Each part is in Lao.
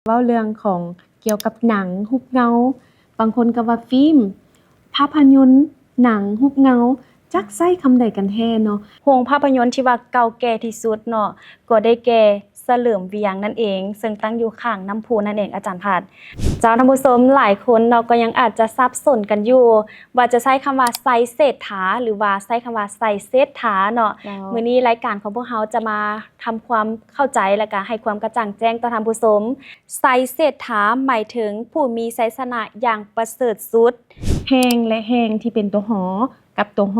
ເວົ້າເລື່ອງຂອງກ່ຽວກັບໜັງຮູບເງົາ, ບາງຄົນກໍວ່າຟີມ, ພາບພະຍົນ, ໜັງຮູບເງົາ, ຈັກໃຊ້ຄຳໃດກັນແທ້ເນາະ? ໂຮງພາບພະຍົນທີ່ວ່າເກົ່າແກ່ທີ່ສຸດເນາະ ກໍໄດ້ແກ່ສະເຫຼີມວຽງນັ້ນເອງ ເຊິ່ງຕັ້ງຢູ່ຂ້າງນ້ຳພຸນັ້ນເອງ ອາຈານພັດ. ເຈົ້າ ທ່ານຜູ້ຊົມ ຫຼາຍຄົນເນາະ ກໍຍັງອາດຈະສັບສົນກັນຢູ່ ວ່າຈະໃຊ້ຄຳວ່າໄຊເສດຖາ ຫຼືວ່າໃຊ້ຄຳວ່າໄຊເສດຖາເນາະ. ເຈົ້າ ມື້ນີ້ລາຍການຂອງພວກເຮົາຈະມາທຳຄວາມເຂົ້າໃຈ ແລະກະໃຫ້ຄວາມກະຈ່າງແຈ້ງຕໍ່ທ່ານຜູ້ຊົມ. ໄຊເສດຖາ ໝາຍເຖິງຜູ້ມີໄຊຊະນະຢ່າງປະເສີດສຸດ. ແຮງ ແລະ ແຮງທີ່ເປັນຕົວ ຮ ກັບຕົວ ຮ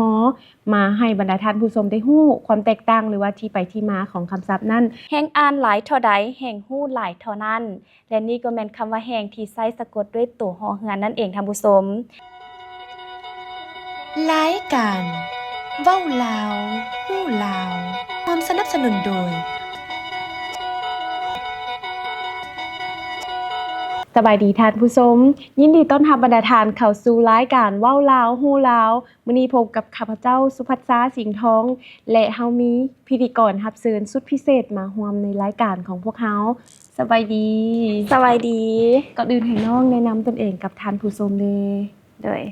ມາໃຫ້ບັນດາທ່ານຜູ້ຊົມໄດ້ຮູ້ຄວາມແຕກຕ່າງ ຫຼືວ່າທີ່ໄປທີ່ມາຂອງຄຳສັບນັ້ນ. ແຮງອ່ານຫຼາຍເທົ່າໃດ ແຮງຮູ້ຫຼາຍເທົ່ານັ້ນ. ແລະ ນີ້ກໍແມ່ນຄຳວ່າແຮງທີ່ໃຊ້ສະກົດດ້ວຍໂຕ ຮ ເຮືອນ ນັ້ນເອງທ່ານຜູ້ຊົມ. ລາຍການເວົ້າລາວ ຮູ້ລາວ ຮ່ວມສະໜັບສະໜູນໂດຍ ສະບາຍດີທ່ານຜູ້ຊົມ, ຍິນດີຕ້ອນຮັບບັນດາທ່ານເຂົ້າສູ່ລາຍການເວົ້າລາວ ຮູ້ລາວ. ມື້ນີ້ພົບກັບຂ້າພະເຈົ້າ ສຸພັດຊາ ສິງທອງ ແລະ ເຮົາມີພິທີກອນຮັບເຊີນສຸດພິເສດມາຮ່ວມໃນລາຍການຂອງພວກເຮົາ. ສະບາຍດີ. ສະບາຍດີ. ກ່ອນອື່ນໃຫ້ນ້ອງແນະນຳຕົນເອງກັບທ່ານຜູ້ຊົມແດ່. ໂດຍ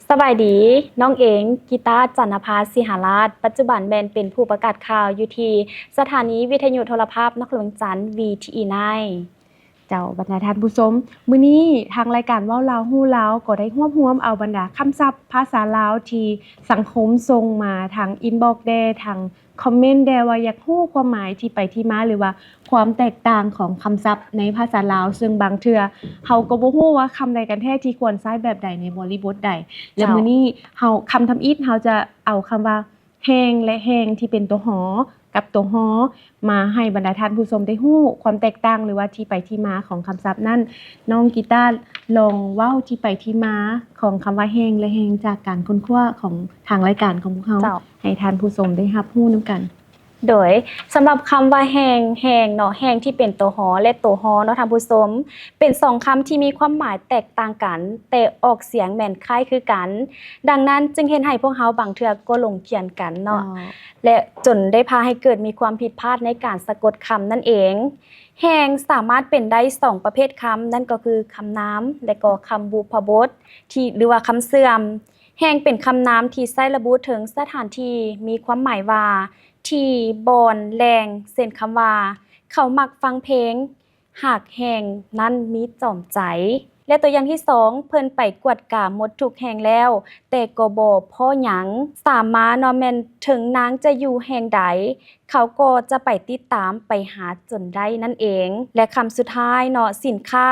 ສະບາຍດີ, ນ້ອງເອງ ກິຕາ ຈັນນະພາ ສີຫາລາດ, ປັດຈຸບັນແມ່ນເປັນຜູ້ປະກາດຂ່າວຢູ່ທີ່ສະຖານີວິທະຍຸໂທລະພາບນະຄອນຫຼວງວຽງຈັນ ວີທີອີ ນາຍ. ເຈົ້າ ບັນດາທ່ານຜູ້ຊົມ, ມື້ນີ້ທາງລາຍການເວົ້າລາວຮູ້ລາວ ກໍໄດ້ຮວບຮວມເອົາບັນດາຄຳສັບພາສາລາວທີ່ສັງຄົມສົ່ງມາທາງອິນບັອກແດ່, ທາງຄອມເມັນແດ່ ວ່າຢາກຮູ້ຄວາມໝາຍທີ່ໄປທີ່ມາ ຫຼືວ່າຄວາມແຕກຕ່າງຂອງຄຳສັບໃນພາສາລາວ, ເຊິ່ງບາງເທື່ອເຮົາກໍບໍ່ຮູ້ວ່າຄຳໃດກັນແທ້ທີ່ຄວນໃຊ້ແບບໃດໃນບໍລິບົດໃດ. ແລະ ເຈົ້າ ມື້ນີ້ເຮົາ ຄຳທຳອິດເຮົາຈະເອົາຄຳວ່າ ແຮງ ແລະ ແຮງທີ່ເປັນຕົວ ຮ ກັບຕົວ ຮ ມາໃຫ້ບັນດາທ່ານຜູ້ຊົມໄດ້ຮູ້ຄວາມແຕກຕ່າງ ຫຼືວ່າທີ່ໄປທີ່ມາຂອງຄຳສັບນັ້ນ. ນ້ອງກີຕາລອງເວົ້າທີ່ໄປທີ່ມາຂອງຄຳວ່າແຮງ ແລະ ແຮງ ຈາກການຄົ້ນຄວ້າຂອງທາງລາຍການຂອງພວກເຮົາ ເຈົ້າ ໃຫ້ທ່ານຜູ້ຊົມໄດ້ຮັບຮູ້ນຳກັນ. ໂດຍ ສຳລັບຄຳວ່າແຮງ ແຮງເນາະ ແຮງທີ່ເປັນຕົວ ຮ ແລະ ຕົວ ຮ ເນາະທ່ານຜູ້ຊົມ ເປັນສອງຄຳທີ່ມີຄວາມໝາຍແຕກຕ່າງກັນ ແຕ່ອອກສຽງແມ່ນຄ້າຍຄືກັນ. ດັ່ງນັ້ນຈຶ່ງເຮັດໃຫ້ພວກເຮົາບາງເທື່ອກໍຫຼົງຂຽນກັນເນາະ ເຈົ້າ ແລະ ຈົນໄດ້ພາໃຫ້ເກີດມີຄວາມຜິດພາດໃນການສະກົດຄຳນັ້ນເອງ. ແຮງສາມາດເປັນໄດ້ສອງປະເພດຄຳ ນັ້ນກໍຄືຄຳນາມ ແລະ ກໍຄຳບຸບພະບົດທີ່ ຫຼືວ່າຄຳເຊື່ອມ. ແຮງເປັນຄຳນາມທີ່ໃຊ້ລະບຸເຖິງສະຖານທີ່ ມີຄວາມໝາຍວ່າ ທີ່ ບ່ອນ ແຫຼ່ງ ເຊັ່ນຄຳວ່າ ເຂົາມັກຟັງເພງ ຫາກແຫ່ງນັ້ນມີຈອມໃຈ. ແລະ ຕົວຢ່າງທີສອງ ເພິ່ນໄປກວດກາໝົດທຸກແຫ່ງແລ້ວ ແຕ່ກໍບໍ່ພໍ້ຫຍັງ. ສາມມາເນາະ ແມ່ນເຖິງນາງຈະຢູ່ແຫ່ງໃດ ເຂົາກໍຈະໄປຕິດຕາມໄປຫາຈົນໄດ້ນັ້ນເອງ. ແລະ ຄຳສຸດທ້າຍເນາະ ສິນຄ້າ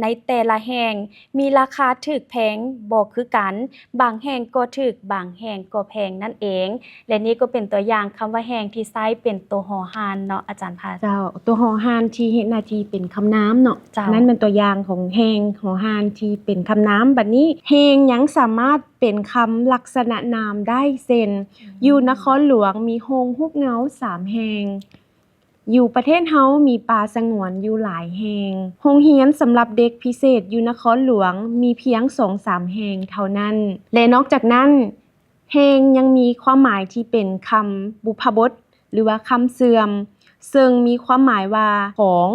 ໃນແຕ່ລະແຫ່ງມີລາຄາຖືກແພງບໍ່ຄືກັນ, ບາງແຫ່ງກໍຖືກ ບາງແຫ່ງກໍແພງນັ້ນເອງ. ແລະ ນີ້ກໍເປັນຕົວຢ່າງຄຳວ່າແຫ່ງທີ່ໃຊ້ເປັນຕົວ ຮ ຮານເນາະ ອາຈານພັດ. ເຈົ້າ, ຕົວ ຮ ຮານທີ່ເຮັດໜ້າທີ່ເປັນຄຳນາມເນາະ. ເຈົ້າ. ນັ້ນແມ່ນຕົວຢ່າງຂອງແຫ່ງ ຮ ຮານທີ່ເປັນຄຳນາມ. ບັດນີ້ແຫ່ງຍັງສາມາດເປັນຄຳລັກສະນະນາມໄດ້ ເຊັ່ນ ອືມ ຢູ່ນະຄອນຫຼວງມີໂຮງຮູບເງົາສາມແຫ່ງ. ຢູ່ປະເທດເຮົາມີປ່າສະຫງວນຢູ່ຫຼາຍແຫ່ງ. ໂຮງຮຽນສຳລັບເດັກພິເສດຢູ່ນະຄອນຫຼວງມີພຽງສອງສາມແຫ່ງເທົ່ານັ້ນ. ແລະ ນອກຈາກນັ້ນ, ແຫ່ງຍັງມີຄວາມໝາຍທີ່ເປັນຄຳບຸບພະບົດ ຫຼືວ່າຄຳເຊື່ອມ, ເຊິ່ງມີຄວາມໝາຍວ່າ ຂອງ,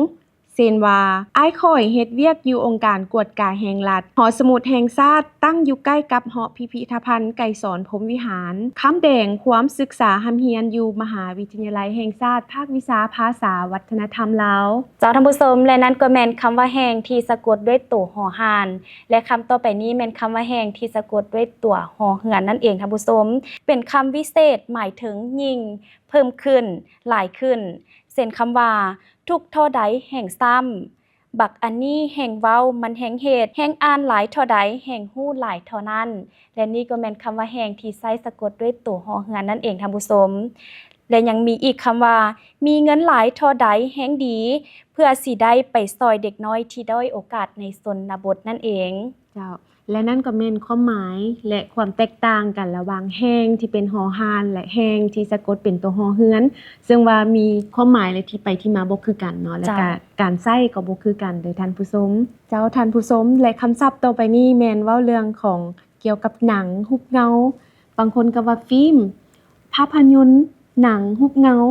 ເຊັ່ນວ່າ, ອ້າຍຂ້ອຍເຮັດວຽກຢູ່ອົງການກວດກາແຫ່ງລັດ. ຫໍສະໝຸດແຫ່ງຊາດຕັ້ງຢູ່ໃກ້ກັບຫໍພິພິທະພັນໄກສອນພົມວິຫານ. ຄຳແດງຄວາມສຶກສາຮ່ຳຮຽນຢູ່ມະຫາວິທະຍາໄລແຫ່ງຊາດ ພາກວິຊາພາສາວັດທະນະທຳລາວ. ເຈົ້າ ທ່ານຜູ້ຊົມ, ແລະ ນັ້ນກໍແມ່ນຄຳວ່າແຫ່ງທີ່ສະກົດດ້ວຍໂຕ ຮ ຮານ ແລະ ຄຳຕໍ່ໄປນີ້ແມ່ນຄຳວ່າແຫ່ງທີ່ສະກົດດ້ວຍຕົວ ຮ ເຮືອນ ນັ້ນເອງ ທ່ານຜູ້ຊົມ. ເປັນຄຳວິເສດ ໝາຍເຖິງຍິ່ງ, ເພີ່ມຂຶ້ນ, ຫຼາຍຂຶ້ນ. ເຊັ່ນຄຳວ່າ ທຸກທໍ່ໃດແຮ່ງຊ້ຳ. ບັກອັນນີ້ແຮ່ງເວົ້າມັນແຮ່ງເຮັດ, ແຮ່ງອ່ານຫຼາຍທໍ່ໃດແຮ່ງຮູ້ຫຼາຍທໍ່ນັ້ນ. ແລະ ນີ້ກໍແມ່ນຄຳວ່າແຮ່ງທີ່ໃຊ້ສະກົດດ້ວຍໂຕ ຮ ເຮືອນ ນັ້ນເອງ ທ່ານຜູ້ຊົມ. ແລະ ຍັງມີອີກຄຳວ່າ ມີເງິນຫຼາຍທໍ່ໃດແຮ່ງດີ, ເພື່ອຊິໄດ້ໄປຊ່ອຍເດັກນ້ອຍທີ່ດ້ອຍໂອກາດໃນຊົນນະບົດນັ້ນເອງ. ເຈົ້າ. ແລະ ນັ້ນກໍແມ່ນຄວາມໝາຍ ແລະ ຄວາມແຕກຕ່າງກັນລະຫວ່າງແຮ່ງທີ່ເປັນ ຮ ຮານ ແລະ ແຮ່ງທີ່ສະກົດເປັນຕົວ ຮ ເຮືອນ, ເຊິ່ງວ່າມີຄວາມໝາຍ ແລະ ທີ່ໄປທີ່ມາບໍ່ຄືກັນເນາະ, ແລະ ເຈົ້າ ກະການໃຊ້ກໍບໍ່ຄືກັນເດີທ່ານຜູ້ຊົມ. ເຈົ້າ ທ່ານຜູ້ຊົມ, ແລະ ຄຳສັບຕໍ່ໄປນີ້ແມ່ນເວົ້າເລື່ອງຂອງ ກ່ຽວກັບໜັງຮູບເງົາ, ບາງຄົນກໍວ່າຟີມ, ພາບພະຍົນ, ໜັງຮູບເງົາ,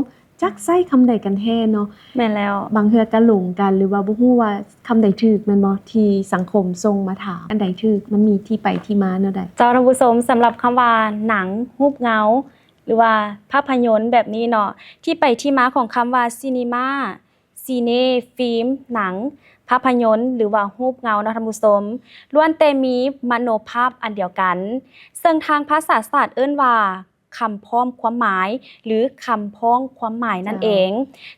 ຈັກໃຊ້ຄຳໃດກັນແທ້ເນາະ. ແມ່ນແລ້ວ. ບາງເທື່ອກໍຫຼົງກັນ ຫຼືວ່າບໍ່ຮູ້ວ່າຄຳໃດຖືກແມ່ນບໍ່ ທີ່ສັງຄົມສົ່ງມາຖາມ ອັນໃດຖືກ ມັນມີທີ່ໄປທີ່ມາແນວໃດ? ເຈົ້າ ທ່ານຜູ້ຊົມ, ສຳລັບຄຳວ່າໜັງ, ຮູບເງົາ ຫຼືວ່າພາບພະຍົນແບບນີ້ເນາະ, ທີ່ໄປທີ່ມາຂອງຄຳວ່າຊີນີມາ, ຊີເນ, ຟີມ, ໜັງ, ພາບພະຍົນ ຫຼືວ່າຮູບເງົາເນາະທ່ານຜູ້ຊົມ, ລ້ວນແຕ່ມີມະໂນພາບອັນດຽວກັນ, ເຊິ່ງທາງພາສາສາດເອີ້ນວ່າ ຄຳພ້ອມຄວາມໝາຍ ຫຼື ຄຳພ້ອງຄວາມໝາຍນັ້ນເອງ.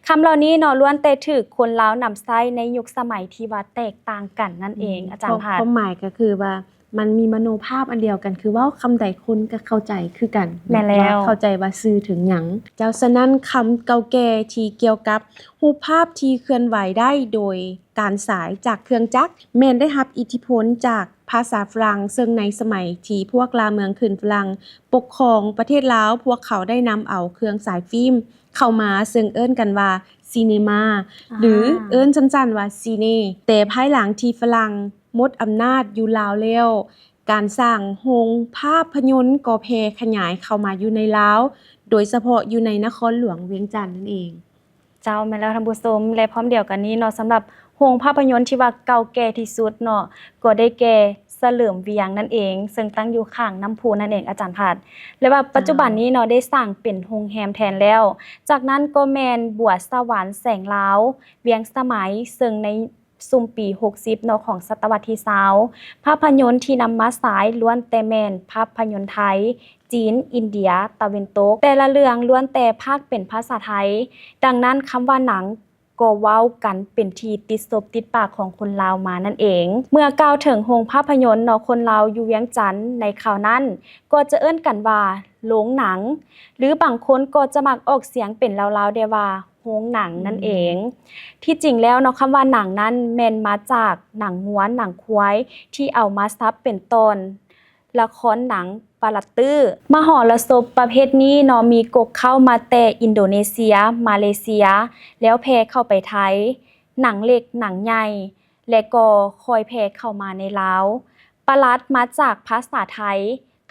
ເຈົ້າ. ຄຳເຫຼົ່ານີ້ເນາະ ລ້ວນແຕ່ຖືກຄົນລາວນຳໃຊ້ໃນຍຸກສະໄໝທີ່ວ່າແຕກຕ່າງກັນນັ້ນເອງ. ອືມ. ອາຈານພັດ. ຄວາມໝາຍກໍຄືວ່າ ມັນມີມະໂນພາບອັນດຽວກັນ ຄືເວົ້າຄຳໃດຄົນກໍເຂົ້າໃຈຄືກັນ. ແມ່ນແລ້ວ. ວ່າເຂົ້າໃຈວ່າສື່ເຖິງຫຍັງ. ເຈົ້າ, ສະນັ້ນຄຳເກົ່າແກ່ທີ່ກ່ຽວກັບຮູບພາບທີ່ເຄື່ອນໄຫວໄດ້ໂດຍ ການສາຍຈາກເຄື່ອງຈັກ ແມ່ນໄດ້ຮັບອິດທິພົນຈາກພາສາຝຣັ່ງ, ເຊິ່ງໃນສະໄໝທີ່ພວກລ່າເມືອງຂຶ້ນຝຣັ່ງປົກຄອງປະເທດລາວ, ພວກເຂົາໄດ້ນຳເອົາເຄື່ອງສາຍຟີມເຂົ້າມາ, ເຊິ່ງເອີ້ນກັນວ່າຊີເນມາ ອ່າ ຫຼື ເອີ້ນສັ້ນໆວ່າຊີເນ. ແຕ່ພາຍຫຼັງທີ່ຝຣັ່ງໝົດອຳນາດຢູ່ລາວແລ້ວ, ການສ້າງໂຮງພາບພະຍົນກໍແຜ່ຂະຫຍາຍເຂົ້າມາຢູ່ໃນລາວ, ໂດຍສະເພາະຢູ່ໃນນະຄອນຫຼວງວຽງຈັນນັ້ນເອງ. ເຈົ້າ, ແມ່ນແລ້ວທ່ານຜູ້ຊົມ, ແລະ ພ້ອມດຽວກັນນີ້ເນາະ, ສຳລັບໂຮງພາບພະຍົນທີ່ວ່າເກົ່າແກ່ທີ່ສຸດເນາະ ກໍໄດ້ແກ່ສະເຫຼີມວຽງນັ້ນເອງ, ເຊິ່ງຕັ້ງຢູ່ຂ້າງນ້ຳພຸນັ້ນເອງ ອາຈານພັດ, ແລະ ວ່າປັດຈຸບັນນີ້ເນາະ ເຈົ້າ ໄດ້ສ້າງເປັນໂຮງແຮມແທນແລ້ວ. ຈາກນັ້ນກໍແມ່ນບົວສະຫວັນແສງລາວ ວຽງສະໄໝ, ເຊິ່ງໃນຊຸມປີຫົກສິບເນາະ ຂອງສະຕະວັດທີຊາວ ພາບພະຍົນທີ່ນຳມາສາຍລ້ວນແຕ່ແມ່ນພາບພະຍົນໄທ, ຈີນ, ອິນເດຍ, ຕາເວັນຕົກ, ແຕ່ລະເລື່ອງລ້ວນແຕ່ພາກເປັນພາສາໄທ. ດັ່ງນັ້ນ, ຄຳວ່າໜັງກໍເວົ້າກັນເປັນທີ່ຕິດສົບຕິດປາກຂອງຄົນລາວມານັ້ນເອງ. ເມື່ອກ່າວເຖິງໂຮງພາບພະຍົນເນາະ ຄົນລາວຢູ່ວຽງຈັນໃນຄາວນັ້ນ ກໍຈະເອີ້ນກັນວ່າໂລງໜັງ ຫຼື ບາງຄົນກໍຈະມັກອອກສຽງເປັນລາວໆ ແດ່ວ່າໂຮງໜັງນັ້ນເອງ. ອືມ. ທີ່ຈິງແລ້ວເນາະ ຄຳວ່າໜັງນັ້ນແມ່ນມາຈາກໜັງງົວ, ໜັງຄວາຍ ທີ່ເອົາມາສັບເປັນຕອນ ລະຄອນໜັງປະລັດຕື້. ມະຫອລະສົບປະເພດນີ້ເນາະ ມີກົກເຄົ້າມາແຕ່ອິນໂດເນເຊຍ, ມາເລເຊຍ ແລ້ວແຜ່ເຂົ້າໄປໄທ, ໜັງເລັກ, ໜັງໃຫຍ່ ແລະ ກໍຄ່ອຍແຜ່ເຂົ້າມາໃນລາວ. ປະລັດມາຈາກພາສາໄທ,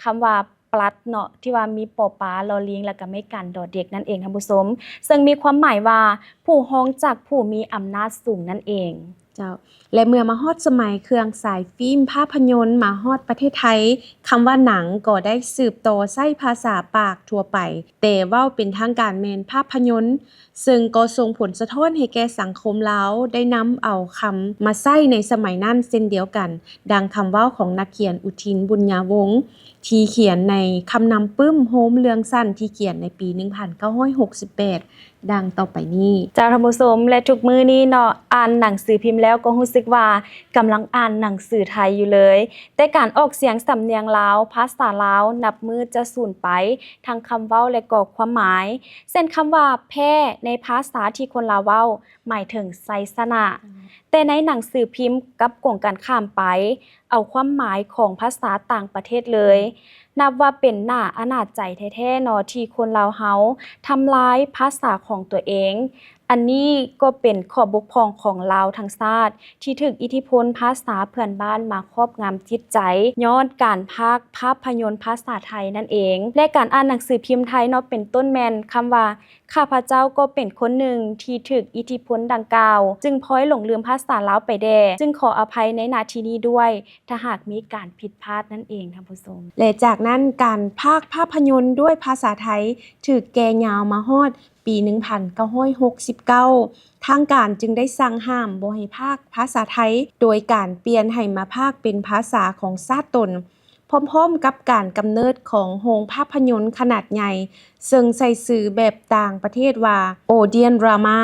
ຄຳວ່າປະລັດເນາະ ທີ່ວ່າມີ ປໍ ປາ ລໍລີງ ແລ້ວກໍໄມ້ກັນ ດໍເດັກ ນັ້ນເອງທ່ານຜູ້ຊົມ, ເຊິ່ງມີຄວາມໝາຍວ່າ ຜູ້ຮອງຈັກຜູ້ມີອຳນາດສູງນັ້ນເອງ. ເຈົ້າ ແລະ ເມື່ອມາຮອດສະໄໝເຄື່ອງສາຍຟີມພາບພະຍົນມາຮອດປະເທດໄທ, ຄຳວ່າໜັງກໍໄດ້ສືບຕໍ່ໃຊ້ພາສາປາກທົ່ວໄປ, ແຕ່ເວົ້າເປັນທາງການແມ່ນພາບພະຍົນ, ເຊິ່ງກໍສົ່ງຜົນສະທ້ອນໃຫ້ແກ່ສັງຄົມລາວໄດ້ນຳເອົາຄຳມາໃຊ້ໃນສະໄໝນັ້ນເຊັ່ນດຽວກັນ, ດັ່ງຄຳເວົ້າຂອງນັກຂຽນອຸທິນ ບຸນຍາວົງ ທີ່ຂຽນໃນຄຳນຳປຶ້ມໂຮມເລື່ອງສັ້ນທີ່ຂຽນໃນປີໜຶ່ງພັນເກົ້າຮ້ອຍຫົກສິບແປດ ດັ່ງຕໍ່ໄປນີ້. ເຈົ້າ ທ່ານຜູ້ຊົມ, ແລະ ທຸກມື້ນີ້ເນາະ ອ່ານໜັງສືພິມແລ້ວກໍຮູ້ສຶກວ່າກຳລັງອ່ານໜັງສືໄທຢູ່ເລີຍ, ແຕ່ການອອກສຽງສຳນຽງລາວ, ພາສາລາວ ນັບມື້ຈະສູນໄປ, ທັງຄຳເວົ້າ ແລະ ກໍຄວາມໝາຍ. ເຊັ່ນຄຳວ່າແພ້ ໃນພາສາທີ່ຄົນລາວເວົ້າ ໝາຍເຖິງໄຊຊະນະ, ແຕ່ໃນໜັງສືພິມກັບກົງກັນຂ້າມໄປ, ເອົາຄວາມໝາຍຂອງພາສາຕ່າງປະເທດເລີຍ. ນັບວ່າເປັນໜ້າອະນາດໃຈແທ້ໆເນາະ ທີ່ຄົນລາວເຮົາທຳລາຍພາສາຂອງຕົວເອງ. ອັນນີ້ກໍເປັນຂໍ້ບົກຜ່ອງຂອງລາວທັງຊາດ ທີ່ຖືກອິດທິພົນພາສາເພື່ອນບ້ານມາຄອບງຳຈິດໃຈ, ຍ້ອນການພາກພາບພະຍົນພາສາໄທນັ້ນເອງ. ແລະ ການອ່ານໜັງສືພິມໄທເນາະ ເປັນຕົ້ນແມ່ນຄຳວ່າ ຂ້າພະເຈົ້າກໍເປັນຄົນໜຶ່ງທີ່ຖືກອິດທິພົນດັ່ງກ່າວ, ຈຶ່ງພອຍຫຼົງລືມພາສາລາວໄປແດ່, ຈຶ່ງຂໍອະໄພໃນໜ້າທີ່ນີ້ດ້ວຍ ຖ້າຫາກມີການຜິດພາດນັ້ນເອງທ່ານຜູ້ຊົມ. ແລະ ຈາກນັ້ນ ການພາກພາບພະຍົນດ້ວຍພາສາໄທຖືກແກ່ຍາວມາຮອດປີໜຶ່ງພັນເກົ້າຮ້ອຍຫົກສິບເກົ້າ, ທາງການຈຶ່ງໄດ້ສັ່ງຫ້າມບໍ່ໃຫ້ພາກພາສາໄທ ໂດຍການປ່ຽນໃຫ້ມາພາກເປັນພາສາຂອງຊາດຕົນ. ພ້ອມໆກັບການກຳເນີດຂອງໂຮງພາບພະຍົນຂະໜາດໃຫຍ່ ເຊິ່ງໃສ່ຊື່ແບບຕ່າງປະເທດວ່າ Odeon Drama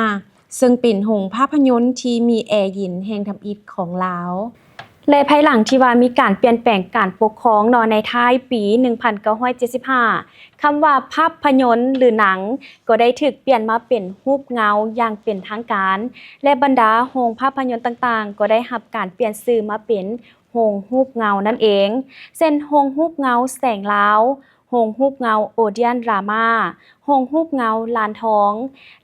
ເຊິ່ງເປັນໂຮງພາບພະຍົນທີ່ມີແອເຢັນແຫ່ງທຳອິດຂອງລາວ. ແລະ ພາຍຫຼັງທີ່ວ່າມີການປ່ຽນແປງການປົກຄອງເນາະ ໃນທ້າຍປີໜຶ່ງພັນເກົ້າຮ້ອຍເຈັດສິບຫ້າ ຄຳວ່າພາບພະຍົນ ຫຼື ໜັງ ກໍໄດ້ຖືກປ່ຽນມາເປັນຮູບເງົາຢ່າງເປັນທາງການ ແລະ ບັນດາໂຮງພາບພະຍົນຕ່າງໆ ກໍໄດ້ຮັບການປ່ຽນຊື່ມາເປັນ ໂຮງຮູບເງົານັ້ນເອງ ເຊັ່ນ ໂຮງຮູບເງົາແສງລາວ, ໂຮງຮູບເງົາໂອເດຍນດຣາມາ, ໂຮງຮູບເງົາລານທອງ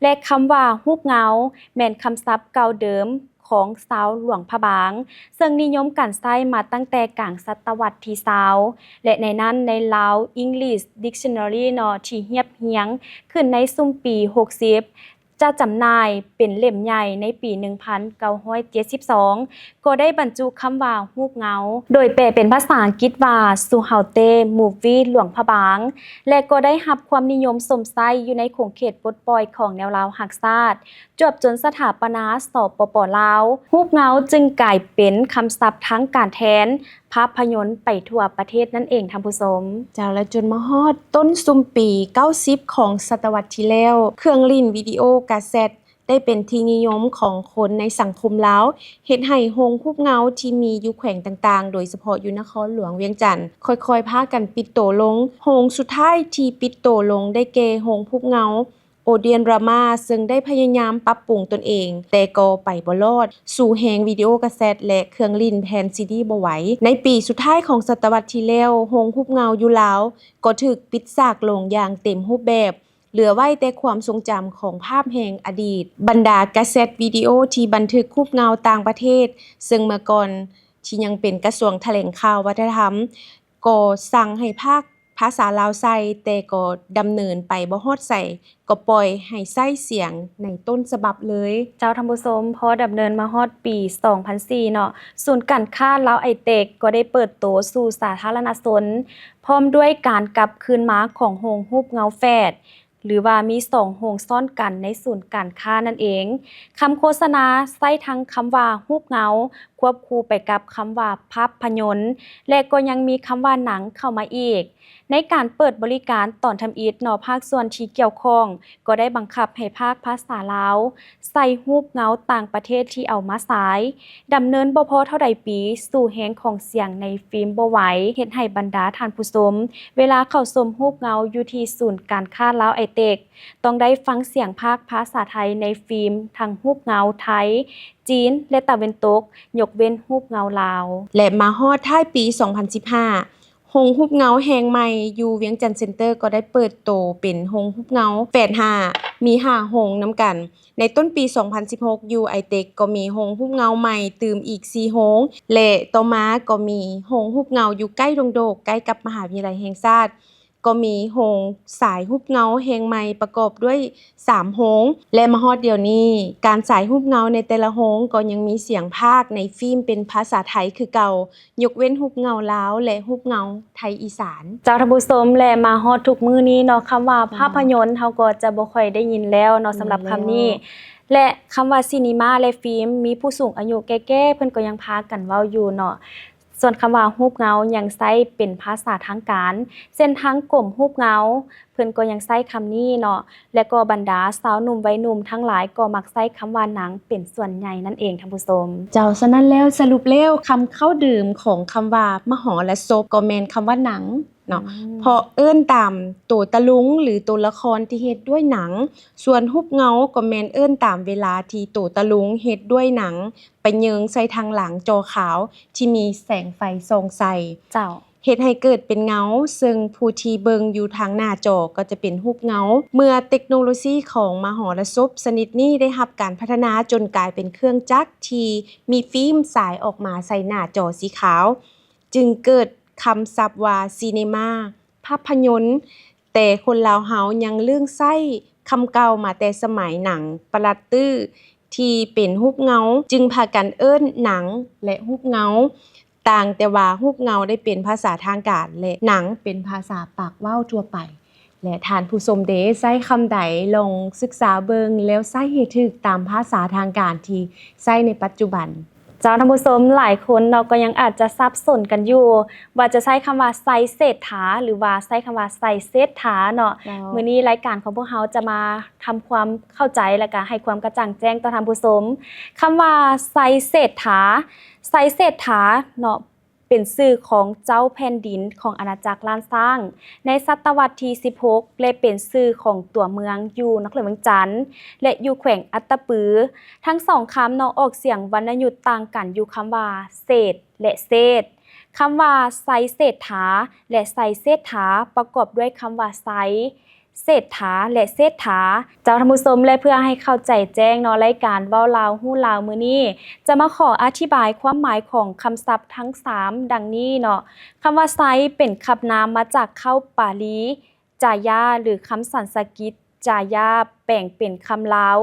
ແລະ ຄຳວ່າຮູບເງົາ ແມ່ນຄຳສັບເກົ່າເດີມ ຂອງຊາວຫຼວງພະບາງ, ເຊິ່ງນິຍົມການໃຊ້ມາຕັ້ງແຕ່ກາງສະຕະວັດທີຊາວ ແລະ ໃນນັ້ນໃນ Lao English Dictionary ເນາະ ທີ່ຮຽບຮຽງຂຶ້ນໃນຊຸມປີຫົກສິບ ຈະຈຳໜ່າຍເປັນເຫຼັ້ມໃຫຍ່ໃນປີໜຶ່ງພັນເກົ້າຮ້ອຍເຈັດສິບສອງ ກໍໄດ້ບັນຈຸຄຳວ່າຮູບເງົາ ໂດຍແປເປັນພາສາອັງກິດວ່າ Suhaute Movie ຫຼວງພະບາງ ແລະ ກໍໄດ້ຮັບຄວາມນິຍົມຊົມໃຊ້ຢູ່ໃນຂົງເຂດປົດປ່ອຍຂອງແນວລາວຮັກຊາດ ຈວບຈົນສະຖາປະນາ ສປປ ລາວ. ຮູບເງົາຈຶ່ງກາຍເປັນຄຳສັບທາງການແທນພາບພະຍົນໄປທົ່ວປະເທດນັ້ນເອງທ່ານຜູ້ຊົມ. ເຈົ້າ ແລ້ວຈົນມາຮອດຕົ້ນຊຸມປີເກົ້າສິບຂອງສະຕະວັດທີ່ແລ້ວ, ເຄື່ອງຫຼິ້ນວິດີໂອກາເຊັດ ໄດ້ເປັນທີ່ນິຍົມຂອງຄົນໃນສັງຄົມລາວ, ເຮັດໃຫ້ໂຮງຮູບເງົາທີ່ມີຢູ່ແຂວງຕ່າງໆ ໂດຍສະເພາະຢູ່ນະຄອນຫຼວງວຽງຈັນ ຄ່ອຍໆພາກັນປິດໂຕລົງ. ໂຮງສຸດທ້າຍທີ່ປິດໂຕລົງໄດ້ແກ່ໂຮງຮູບເງົາ Odeon Drama ເຊິ່ງໄດ້ພະຍາຍາມປັບປຸງຕົນເອງ, ແຕ່ກໍໄປບໍ່ລອດ, ສູ້ແຮງວິດີໂອກາເຊັດ ແລະ ເຄື່ອງຫຼິ້ນແຜ່ນຊີດີບໍ່ໄຫວ. ໃນປີສຸດທ້າຍຂອງສະຕະວັດທີ່ແລ້ວ, ໂຮງຮູບເງົາຢູ່ລາວກໍຖືກປິດສາກລົງຢ່າງເຕັມຮູບແບບ, ເຫຼືອໄວ້ແຕ່ຄວາມຊົງຈຳຂອງພາບແຫ່ງອະດີດ. ບັນດາກາເຊັດວິດີໂອທີ່ບັນທຶກຮູບເງົາຕ່າງປະເທດ, ເຊິ່ງເມື່ອກ່ອນທີ່ຍັງເປັນກະຊວງຖະແຫຼງຂ່າວວັດທະນະທຳ, ກໍສັ່ງໃຫ້ພາກພາສາລາວໃສ່, ແຕ່ກໍດຳເນີນໄປບໍ່ຮອດໃສ, ກໍປ່ອຍໃຫ້ໃຊ້ສຽງໃນຕົ້ນສະບັບເລີຍ. ເຈົ້າທ່ານຜູ້ຊົມ, ພໍດຳເນີນມາຮອດປີສອງພັນສີ່ເນາະ, ສູນການຄ້າລາວໄອເຕັກກໍໄດ້ເປີດໂຕສູ່ສາທາລະນະຊົນ, ພ້ອມດ້ວຍການກັບຄືນມາຂອງໂຮງຮູບເງົາແຝດ, ຫຼືວ່າມີສອງໂຮງຊ້ອນກັນໃນສູນການຄ້ານັ້ນເອງ. ຄຳໂຄສະນາໃຊ້ທັງຄຳວ່າຮູບເງົາ ຄວບຄູ່ໄປກັບຄຳວ່າພາບພະຍົນ ແລະ ກໍຍັງມີຄຳວ່າໜັງເຂົ້າມາອີກ. ໃນການເປີດບໍລິການຕອນທຳອິດເນາະ, ພາກສ່ວນທີ່ກ່ຽວຂ້ອງກໍໄດ້ບັງຄັບໃຫ້ພາກພາສາລາວໃສ່ຮູບເງົາຕ່າງປະເທດທີ່ເອົາມາສາຍ. ດຳເນີນບໍ່ພໍເທົ່າໃດປີ, ສູ້ແຮງຂອງສຽງໃນຟີມບໍ່ໄຫວ, ເຮັດໃຫ້ບັນດາທ່ານຜູ້ຊົມ ເວລາເຂົ້າຊົມຮູບເງົາຢູ່ທີ່ສູນການຄ້າລາວໄອເຕັກ ຕ້ອງໄດ້ຟັງສຽງພາກພາສາໄທໃນຟີມທັງຮູບເງົາໄທ, ຈີນ ແລະ ຕາເວັນຕົກ, ຍົກເວັ້ນຮູບເງົາລາວ. ແລະ ມາຮອດທ້າຍປີສອງພັນສິບຫ້າ, ໂຮງຮູບເງົາແຫ່ງໃໝ່ຢູ່ວຽງຈັນເຊັນເຕີກໍໄດ້ເປີດໂຕເປັນໂຮງຮູບເງົາແຝດຫ້າ, ມີຫ້າໂຮງນຳກັນ. ໃນຕົ້ນປີສອງພັນສິບຫົກ ຢູ່ໄອເຕັກກໍມີໂຮງຮູບເງົາໃໝ່ຕື່ມອີກສີ່ໂຮງ ແລະ ຕໍ່ມາກໍມີໂຮງຮູບເງົາຢູ່ໃກ້ດົງໂດກ ໃກ້ກັບມະຫາວິທະຍາໄລແຫ່ງຊາດ, ກໍມີໂຮງສາຍຮູບເງົາແຫ່ງໃໝ່ປະກອບດ້ວຍສາມໂຮງ ແລະ ມາຮອດດຽວນີ້ ການສາຍຮູບເງົາໃນແຕ່ລະໂຮງກໍຍັງມີສຽງພາກໃນຟີມເປັນພາສາໄທຄືເກົ່າ, ຍົກເວັ້ນຮູບເງົາລາວ ແລະ ຮູບເງົາໄທອີສານ. ເຈົ້າທ່ານຜູ້ຊົມ ແລະ ມາຮອດທຸກມື້ນີ້ເນາະ, ຄຳວ່າພາບພະຍົນເຮົາກໍຈະບໍ່ຄ່ອຍໄດ້ຍິນແລ້ວເນາະ, ສຳລັບຄຳນີ້ ແລະ ຄຳວ່າຊີນີມາ ແລະ ຟີມ ມີຜູ້ສູງອາຍຸແກ່ໆ ເພິ່ນກໍຍັງພາກັນເວົ້າຢູ່ເນາະ. ສ່ວນຄຳວ່າຮູບເງົາຍັງໃຊ້ເປັນພາສາທາງການ, ເຊັ່ນ ທາງກົມຮູບເງົາ ເພິ່ນກໍຍັງໃຊ້ຄຳນີ້ເນາະ, ແລະ ກໍບັນດາຊາວໜຸ່ມໄວໜຸ່ມທັງຫຼາຍກໍມັກໃຊ້ຄຳວ່າໜັງເປັນສ່ວນໃຫຍ່ນັ້ນເອງທ່ານຜູ້ຊົມ. ເຈົ້າ, ສະນັ້ນແລ້ວ ສະຫຼຸບແລ້ວ ຄຳເຄົ້າເດີມຂອງຄຳວ່າມະຫອລະສົບກໍແມ່ນຄຳວ່າໜັງເນາະ, ເພາະເອີ້ນຕາມໂຕຕະລຸງ ຫຼື ໂຕລະຄອນທີ່ເຮັດດ້ວຍໜັງ, ສ່ວນຮູບເງົາກໍແມ່ນເອີ້ນຕາມເວລາທີ່ໂຕຕະລຸງເຮັດດ້ວຍໜັງ ໄປເຍິງໃສ່ທາງຫຼັງຈໍຂາວທີ່ມີແສງໄຟສ່ອງໃສ່. ເຈົ້າ. ເຮັດໃຫ້ເກີດເປັນເງົາ, ເຊິ່ງຜູ້ທີ່ເບິ່ງຢູ່ທາງໜ້າຈໍກໍຈະເປັນຮູບເງົາ. ເມື່ອເຕັກໂນໂລຊີຂອງມະຫອລະສົບຊະນິດນີ້ໄດ້ຮັບການພັດທະນາຈົນກາຍເປັນເຄື່ອງຈັກທີ່ມີຟີມສາຍອອກມາໃສ່ໜ້າຈໍສີຂາວ, ຈຶ່ງເກີດຄຳສັບວ່າຊີເນມາ, ພາບພະຍົນ, ແຕ່ຄົນລາວເຮົາຍັງເລື່ອງໃຊ້ຄຳເກົ່າມາແຕ່ສະໄໝໜັງປະລັດຕື້ທີ່ເປັນຮູບເງົາ, ຈຶ່ງພາກັນເອີ້ນໜັງ ແລະ ຮູບເງົາ, ຕ່າງແຕ່ວ່າຮູບເງົາໄດ້ເປັນພາສາທາງການ ແລະ ໜັງເປັນພາສາປາກເວົ້າທົ່ວໄປ. ແລະ ທ່ານຜູ້ຊົມເດ ໃຊ້ຄຳໃດ ລອງສຶກສາເບິ່ງ ແລ້ວໃຊ້ໃຫ້ຖືກຕາມພາສາທາງການທີ່ໃຊ້ໃນປັດຈຸບັນ. ເຈົ້າ ທ່ານຜູ້ຊົມ ຫຼາຍຄົນເນາະ ກໍຍັງອາດຈະສັບສົນກັນຢູ່ ວ່າຈະໃຊ້ຄຳວ່າໄຊເສດຖາ ຫຼືວ່າໃຊ້ຄຳວ່າໄຊເສດຖາເນາະ. ເຈົ້າ. ມື້ນີ້ລາຍການຂອງພວກເຮົາຈະມາທຳຄວາມເຂົ້າໃຈ ແລະກະໃຫ້ຄວາມກະຈ່າງແຈ້ງຕໍ່ທ່ານຜູ້ຊົມ. ຄຳວ່າໄຊເສດຖາ, ໄຊເສດຖາເນາະ ເປັນຊື່ຂອງເຈົ້າແຜ່ນດິນຂອງອານາຈັກລ້ານຊ້າງໃນສະຕະວັດທີສິບຫົກ ແລະ ເປັນຊື່ຂອງຕົວເມືອງຢູ່ນະຄອນຫຼວງວຽງຈັນ ແລະ ຢູ່ແຂວງອັດຕະປື. ທັງສອງຄຳເນາະ ອອກສຽງວັນນະຍຸດຕ່າງກັນຢູ່ຄຳວ່າເສດ ແລະ ເສດ. ຄຳວ່າໄຊເສດຖາ ແລະ ໄຊເສດຖາ ປະກອບດ້ວຍຄຳວ່າໄຊ, ເສດຖາ ແລະ ເສດຖາ. ເຈົ້າທ່ານຜູ້ຊົມ ແລະ ເພື່ອໃຫ້ເຂົ້າໃຈແຈ້ງເນາະ, ລາຍການເວົ້າລາວຮູ້ລາວມື້ນີ້ ຈະມາຂໍອະທິບາຍຄວາມໝາຍຂອງຄຳສັບທັງສາມດັ່ງນີ້ເນາະ. ຄຳວ່າໄຊເປັນຄຳນາມມາຈາກເຄົ້າປາລີ ຈາຍາ ຫຼື ຄຳສັນສະກິດ ຈາຍາ ແປງເປັນຄຳລາວ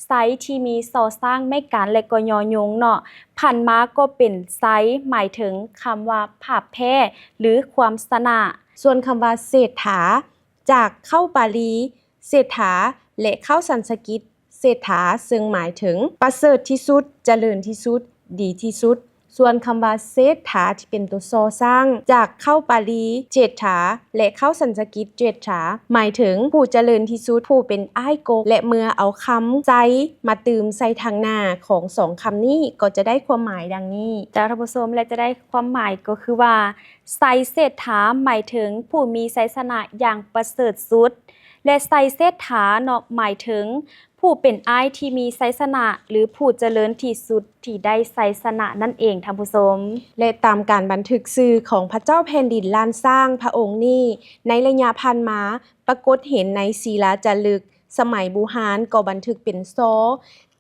ໄຊ ທີ່ມີຊໍຊ້າງ ໄມ້ການ ແລະ ກໍ ຍໍຍົງ ເນາະ. ຜັນມາກໍເປັນໄຊ ໝາຍເຖິງຄຳວ່າພາບແພ້ ຫຼື ຄວາມຊະນະ. ສ່ວນຄຳວ່າເສດຖາ ຈາກເຄົ້າປາລີ ເສດຖາ ແລະ ເຄົ້າສັນສະກິດ ເສດຖາ ເຊິ່ງໝາຍເຖິງປະເສີດທີ່ສຸດ, ຈະເລີນທີ່ສຸດ, ດີທີ່ສຸດ. ສ່ວນຄຳວ່າເສດຖາ ທີ່ເປັນຕົວຊໍຊ້າງ ຈາກເຄົ້າປາລີ ເຈດຖາ ແລະ ເຄົ້າສັນສະກິດ ເຈດຖາ ໝາຍເຖິງຜູ້ຈະເລີນທີ່ສຸດ, ຜູ້ເປັນອ້າຍກົກ ແລະ ເມື່ອເອົາຄຳໄຊມາຕື່ມໃສ່ທາງໜ້າຂອງສອງຄຳນີ້ ກໍຈະໄດ້ຄວາມໝາຍດັ່ງນີ້. ເຈົ້າທ່ານຜູ້ຊົມ ແລະ ຈະໄດ້ຄວາມໝາຍກໍຄືວ່າ ໄຊເສດຖາ ໝາຍເຖິງຜູ້ມີໄຊຊະນະຢ່າງປະເສີດສຸດ ແລະ ໄຊເສດຖາເນາະ ໝາຍເຖິງຜູ້ເປັນອ້າຍທີ່ມີໄຊຊະນະ ຫຼື ຜູ້ຈະເລີນທີ່ສຸດທີ່ໄດ້ໄຊຊະນະນັ້ນເອງ ທ່ານຜູ້ຊົມ. ແລະ ຕາມການບັນທຶກຊື່ຂອງພະເຈົ້າແຜ່ນດິນລ້ານຊ້າງພະອົງນີ້ ໃນໄລຍະຜ່ານມາ ປາກົດເຫັນໃນສີລາຈາລຶກສະໄໝບູຮານກໍບັນທຶກເປັນຊໍ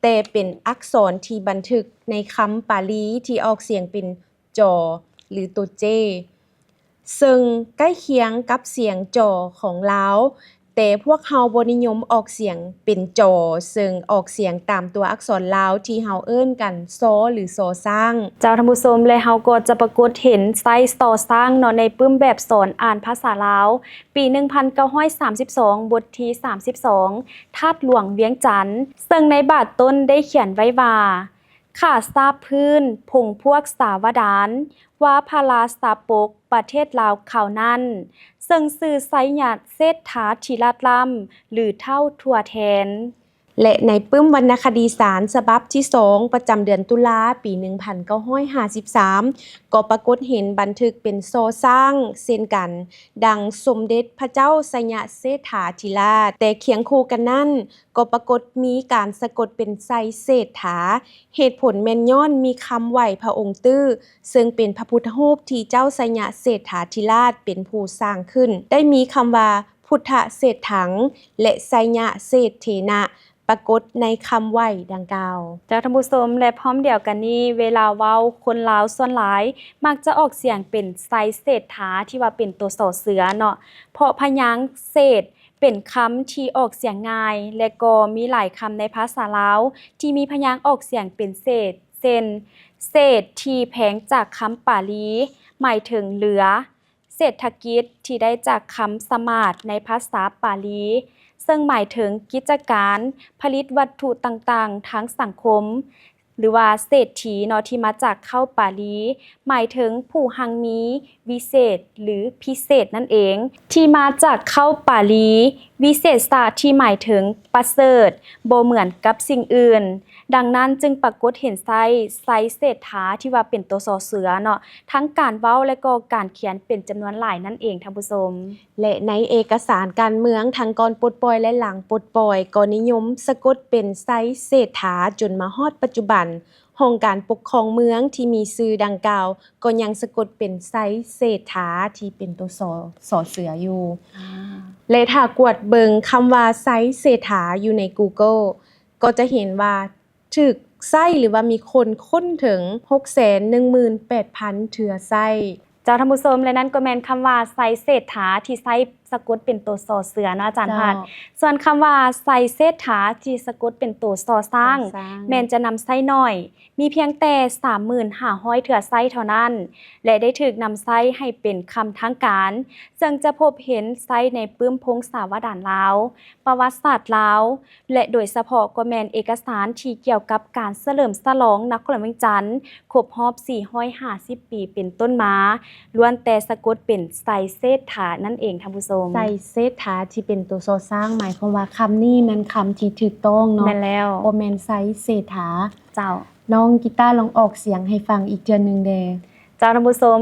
ແຕ່ເປັນອັກສອນທີ່ບັນທຶກໃນຄຳປາລີທີ່ອອກສຽງເປັນ ຈ ຫຼື ຕົວ J ເຊິ່ງໃກ້ຄຽງກັບສຽງ ຈ ຂອງລາວ, ແຕ່ພວກເຮົາບໍ່ນິຍົມອອກສຽງເປັນ ຈ ເຊິ່ງອອກສຽງຕາມຕົວອັກສອນລາວທີ່ເຮົາເອີ້ນກັນ ຊ ຫຼື ຊໍຊ້າງ. ເຈົ້າທ່ານຜູ້ຊົມ ແລະ ເຮົາກໍຈະປາກົດເຫັນໄຊ ຊໍຊ້າງເນາະ ໃນປຶ້ມແບບສອນອ່ານພາສາລາວ ປີໜຶ່ງພັນເກົ້າຮ້ອຍສາມສິບສອງ ບົດທີສາມສິບສອງ ທາດຫຼວງວຽງຈັນ ເຊິ່ງໃນບາດຕົ້ນໄດ້ຂຽນໄວ້ວ່າ ຂ້າຊາບພື້ນ ພົງພວກສາວະດານ ວ່າພະລາຊາປົກປະເທດລາວຄາວນັ້ນ ເຊິ່ງຊື່ໄຊຍະເສດຖາທິລາດລ້ຳ ຫຼື ທ້າວທົວແທນ. ແລະ ໃນປຶ້ມວັນນະຄະດີສານສະບັບທີສອງ ປະຈຳເດືອນຕຸລາ ປີໜຶ່ງພັນເກົ້າຮ້ອຍຫ້າສິບສາມ ກໍປາກົດເຫັນບັນທຶກເປັນ ຊ ຊ້າງ ເຊັ່ນກັນ ດັ່ງ ສົມເດັດພະເຈົ້າໄຊຍະເສດຖາທິລາດ. ແຕ່ຄຽງຄູ່ກັນນັ້ນ ກໍປາກົດມີການສະກົດເປັນ ໄຊເສດຖາ. ເຫດຜົນແມ່ນຍ້ອນມີຄຳໄຫວ້ພະອົງຕື້ ເຊິ່ງເປັນພະພຸດທະຮູບທີ່ເຈົ້າໄຊຍະເສດຖາທິລາດເປັນຜູ້ສ້າງຂຶ້ນ ໄດ້ມີຄຳວ່າ ພຸດທະເສດຖັງ ແລະ ໄຊຍະເສດເຖນະ ປາກົດໃນຄຳໄຫວ້ດັ່ງກ່າວ. ເຈົ້າທ່ານຜູ້ຊົມ ແລະ ພ້ອມດຽວກັນນີ້ ເວລາເວົ້າ ຄົນລາວສ່ວນຫຼາຍມັກຈະອອກສຽງເປັນ ໄຊເສດຖາ ທີ່ວ່າເປັນຕົວ ຊ ເສືອ ເນາະ ເພາະພະຍາງເສດ ເປັນຄຳທີ່ອອກສຽງງ່າຍ ແລະ ກໍມີຫຼາຍຄຳໃນພາສາລາວທີ່ມີພະຍາງອອກສຽງເປັນເສດ ເຊັ່ນ ເສດທີ່ແພງຈາກຄຳປາລີ ໝາຍເຖິງເຫຼືອ, ເສດຖະກິດທີ່ໄດ້ຈາກຄຳສະໝາດໃນພາສາປາລີ ເຊິ່ງໝາຍເຖິງກິດຈະການຜະລິດວັດຖຸຕ່າງໆທາງສັງຄົມ ຫຼືວ່າເສດຖີເນາະ ທີ່ມາຈາກເຄົ້າປາລີ ໝາຍເຖິງຜູ້ຮັ່ງມີ, ວິເສດ ຫຼື ພິເສດນັ້ນເອງ, ທີ່ມາຈາກເຄົ້າປາລີ ວິເສສະ ທີ່ໝາຍເຖິງປະເສີດ, ບໍ່ເໝືອນກັບສິ່ງອື່ນ. ດັ່ງນັ້ນຈຶ່ງປາກົດເຫັນໃຊ້ ໄຊເສດຖາ ທີ່ວ່າເປັນໂຕ ຊ ເສືອເນາະ ທັງການເວົ້າ ແລະ ກໍການຂຽນເປັນຈຳນວນຫຼາຍນັ້ນເອງ ທ່ານຜູ້ຊົມ. ແລະ ໃນເອກະສານການເມືອງທັງກ່ອນປົດປ່ອຍ ແລະ ຫຼັງປົດປ່ອຍ ກໍນິຍົມສະກົດເປັນ ໄຊເສດຖາ ຈົນມາຮອດປັດຈຸບັນ. ຫ້ອງການປົກຄອງເມືອງທີ່ມີຊື່ດັ່ງກ່າວ ກໍຍັງສະກົດເປັນ ໄຊເສດຖາ ທີ່ເປັນໂຕ ຊ ຊ ເສືອຢູ່. ອາ ແລະ ຖ້າກວດເບິ່ງຄຳວ່າ ໄຊເສດຖາ ຢູ່ໃນ Google ກໍຈະເຫັນວ່າ ຖືກໃຊ້ ຫຼືວ່າມີຄົນຄົ້ນເຖິງ ຫົກແສນໜຶ່ງໝື່ນແປດພັນເທື່ອໃຊ້. ເຈົ້າ ທ່ານຜູ້ຊົມ ແລະ ນັ້ນກໍແມ່ນຄຳວ່າ ໄຊເສດຖາ ທີ່ໃຊ້ສະກົດເປັນໂຕ ຊ ເສືອເນາະ ອາຈານ ເຈົ້າ ພັດ. ສ່ວນຄຳວ່າ ໄຊເສດຖາ ທີ່ສະກົດເປັນໂຕ ຊ ຊ້າງ ຊ ຊ້າງ ແມ່ນຈະນຳໃຊ້ໜ້ອຍ ມີພຽງແຕ່ ສາມໝື່ນຫ້າຮ້ອຍເທື່ອໃຊ້ເທົ່ານັ້ນ ແລະ ໄດ້ຖືກນຳໃຊ້ໃຫ້ເປັນຄຳທາງການ ເຊິ່ງຈະພົບເຫັນໃຊ້ໃນປຶ້ມພົງສາວະດານລາວ, ປະຫວັດສາດລາວ ແລະ ໂດຍສະເພາະກໍແມ່ນເອກະສານທີ່ກ່ຽວກັບການສະເຫຼີມສະຫຼອງນະຄອນຫຼວງວຽງຈັນຄົບຮອບສີ່ຮ້ອຍຫ້າສິບປີເປັນຕົ້ນມາ ລ້ວນແຕ່ສະກົດເປັນ ໄຊເສດຖາ ນັ້ນເອງ ທ່ານຜູ້ຊົມ. ໄຊເສດຖາ ທີ່ເປັນໂຕ ຊ ຊ້າງ ໝາຍຄວາມວ່າຄຳນີ້ແມ່ນຄຳທີ່ຖືກຕ້ອງເນາະ. ແມ່ນແລ້ວ. ບໍ່ແມ່ນ ໄຊເສດຖາ. ເຈົ້າ. ນ້ອງກີຕາລອງອອກສຽງໃຫ້ຟັງອີກເທື່ອໜຶ່ງແດ່. ເຈົ້າ ທ່ານຜູ້ຊົມ,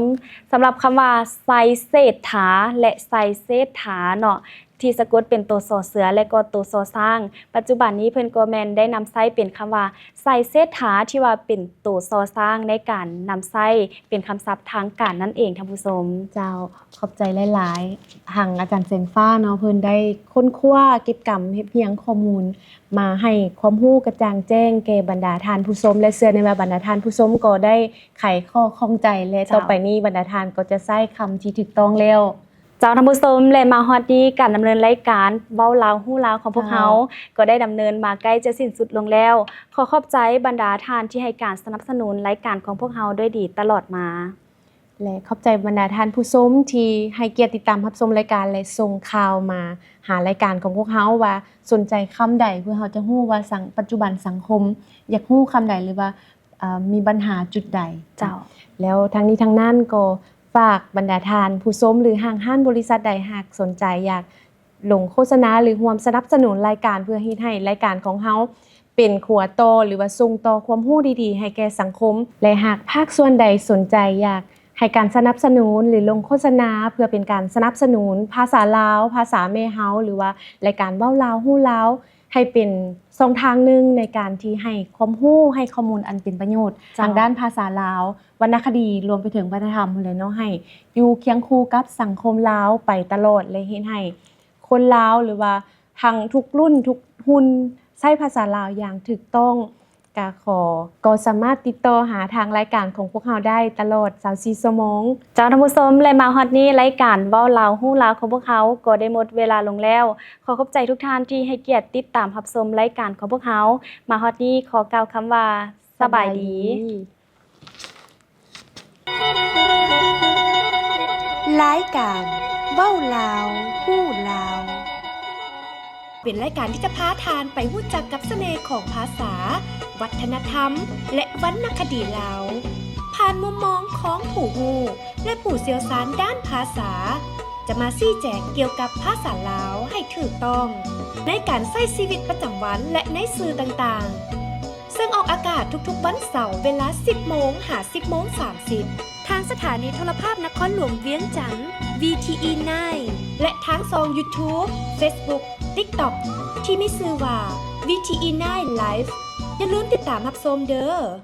ສຳລັບຄຳວ່າ ໄຊເສດຖາ ແລະ ໄຊເສດຖາເນາະ ທີ່ສະກົດເປັນໂຕ ຊ ເສືອ ແລະ ກໍໂຕ ຊ ຊ້າງ. ປັດຈຸບັນນີ້ເພິ່ນກໍແມ່ນໄດ້ນຳໃຊ້ເປັນຄຳວ່າ ໄຊເສດຖາ ທີ່ວ່າເປັນໂຕ ຊ ຊ້າງ ໃນການນຳໃຊ້ເປັນຄຳສັບທາງການນັ້ນເອງ ທ່ານຜູ້ຊົມ. ເຈົ້າ ຂອບໃຈຫຼາຍໆ ທາງອາຈານແສງຟ້າເນາະ ເພິ່ນໄດ້ຄົ້ນຄວ້າເກັບກຳຮຽບຮຽງຂໍ້ມູນ ມາໃຫ້ຄວາມຮູ້ກະຈ່າງແຈ້ງແກ່ບັນດາທ່ານຜູ້ຊົມ ແລະ ເຊື່ອແນ່ວ່າບັນດາທ່ານຜູ້ຊົມກໍໄດ້ໄຂຂໍ້ຂ້ອງໃຈ ແລະ ເຈົ້າ ຕໍ່ໄປນີ້ບັນດາທ່ານກໍຈະໃຊ້ຄຳທີ່ຖືກຕ້ອງແລ້ວ. ເຈົ້າ ທ່ານຜູ້ຊົມ ແລະ ມາຮອດນີ້ການດຳເນີນລາຍການເວົ້າລາວຮູ້ລາວຂອງພວກເຮົາ ເຈົ້າ ກໍໄດ້ດຳເນີນມາໃກ້ຈະສິ້ນສຸດລົງແລ້ວ. ຂໍຂອບໃຈບັນດາທ່ານທີ່ໃຫ້ການສະໜັບສະໜູນລາຍການຂອງພວກເຮົາດ້ວຍດີຕະຫຼອດມາ. ແລະ ຂອບໃຈບັນດາທ່ານຜູ້ຊົມທີ່ໃຫ້ກຽດຕິດຕາມຮັບຊົມລາຍການ ແລະ ສົ່ງຂ່າວມາຫາລາຍການຂອງພວກເຮົາວ່າສົນໃຈຄຳໃດ ເພື່ອເຮົາຈະຮູ້ວ່າສັງ ປັດຈຸບັນສັງຄົມຢາກຮູ້ຄຳໃດ ຫຼືວ່າ ເອີ ມີບັນຫາຈຸດໃດ. ເຈົ້າ. ແລ້ວທັງນີ້ທັງນັ້ນກໍຝາກບັນດາທ່ານຜູ້ຊົມ ຫຼື ຫ້າງຮ້ານບໍລິສັດໃດຫາກສົນໃຈຢາກລົງໂຄສະນາ ຫຼື ຮ່ວມສະໜັບສະໜູນລາຍການ ເພື່ອເຮັດໃຫ້ລາຍການຂອງເຮົາເປັນຂົວຕໍ່ ຫຼືວ່າສົ່ງຕໍ່ຄວາມຮູ້ດີໆໃຫ້ແກ່ສັງຄົມ ແລະ ຫາກພາກສ່ວນໃດສົນໃຈຢາກໃຫ້ການສະໜັບສະໜູນ ຫຼື ລົງໂຄສະນາ ເພື່ອເປັນການສະໜັບສະໜູນພາສາລາວ ພາສາແມ່ເຮົາ ຫຼືວ່າລາຍການເວົ້າລາວຮູ້ລາວ ໃຫ້ເປັນຊ່ອງທາງໜຶ່ງໃນການທີ່ໃຫ້ຄວາມຮູ້ ໃຫ້ຂໍ້ມູນອັນເປັນປະໂຫຍດ ເຈົ້າ ທາງດ້ານພາສາລາວ, ວັນນະຄະດີ ລວມໄປເຖິງວັດທະນະທຳພຸ້ນແຫຼະເນາະ ໃຫ້ຢູ່ຄຽງຄູ່ກັບສັງຄົມລາວໄປຕະຫຼອດ ແລະ ເຮັດໃຫ້ຄົນລາວ ຫຼືວ່າທັງທຸກລຸ້ນທຸກຮຸ່ນໃຊ້ພາສາລາວຢ່າງຖືກຕ້ອງ. ກະຂໍ ກໍສາມາດຕິດຕໍ່ຫາທາງລາຍການຂອງພວກເຮົາໄດ້ຕະຫຼອດຊາວສີ່ຊົ່ວໂມງ. ເຈົ້າ ທ່ານຜູ້ຊົມ ແລະ ມາຮອດນີ້ລາຍການເວົ້າລາວຮູ້ລາວຂອງພວກເຮົາກໍໄດ້ໝົດເວລາລົງແລ້ວ. ຂໍຂອບໃຈທຸກທ່ານທີ່ໃຫ້ກຽດຕິດຕາມຮັບຊົມລາຍການຂອງພວກເຮົາ. ມາຮອດນີ້ຂໍກ່າວຄຳວ່າ ສະບາຍດີ. ລາຍການເວົ້າລາວຮູ້ລາວ ເປັນລາຍການທີ່ຈະພາທ່ານໄປຮູ້ຈັກກັບສະເໜ່ຂອງພາສາ, ວັດທະນະທຳ ແລະ ວັນນະຄະດີລາວ ຜ່ານມຸມມອງຂອງຜູ້ຮູ້ ແລະ ຜູ້ຊ່ຽວຊານດ້ານພາສາ ຈະມາຊີ້ແຈງກ່ຽວກັບພາສາລາວໃຫ້ຖືກຕ້ອງ ໃນການໃຊ້ຊີວິດປະຈຳວັນ ແລະ ໃນສື່ຕ່າງໆ ເຊິ່ງອອກອາກາດທຸກໆວັນເສົາເວລາສິບໂມງຫາສິບໂມງສາມສິບ ທາງສະຖານີໂທລະພາບນະຄອນຫຼວງວຽງຈັນ ວີທີອີ ນາຍ ແລະ ທາງຊ່ອງຢູທູບ, ເຟສບຸກ, ຕິກຕັອກ ທີ່ມີຊື່ວ່າ ວີທີອີ ນາຍ ໄລຟ໌. ຢ່າລືມຕິດຕາມຮັບຊົມເດີ້.